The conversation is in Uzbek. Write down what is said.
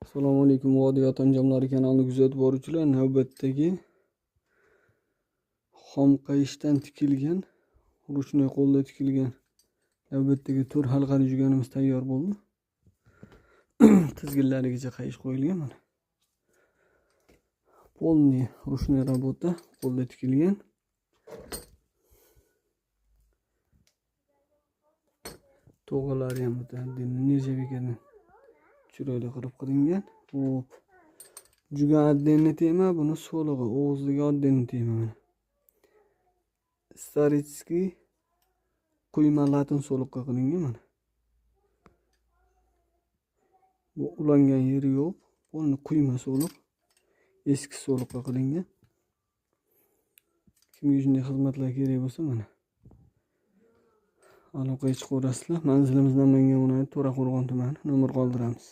Assalomu alaykum Vodiyot anjomlari kanalini kuzatib boruvchilar. Navbatdagi xom qayishdan tikilgan, ruchnoy qo'lda tikilgan navbatdagi 4 halqali juganimiz tayyor bo'ldi. Tizginlarigacha qayish qo'yilgan mana. Полный ручной работа, qo'lda tikilgan. To'g'alari ham nержавейкаdan chiroyli qilib qilingan. Hop. Jugan отдельный tema, buni so'lig'i, og'zidagi отдельный tema mana. Исторический quyma latin so'liqqa qilingan mana. Bu ulangan yeri yo'q. Polni quyma so'liq, eski so'liqqa qilingan. Kimga shunday xizmatlar kerak bo'lsa mana. Aloqaga chiqaverasizlar. Manzilimiz Namangan viloyati, To'raqo'rg'on tumani. Nomer qoldiramiz.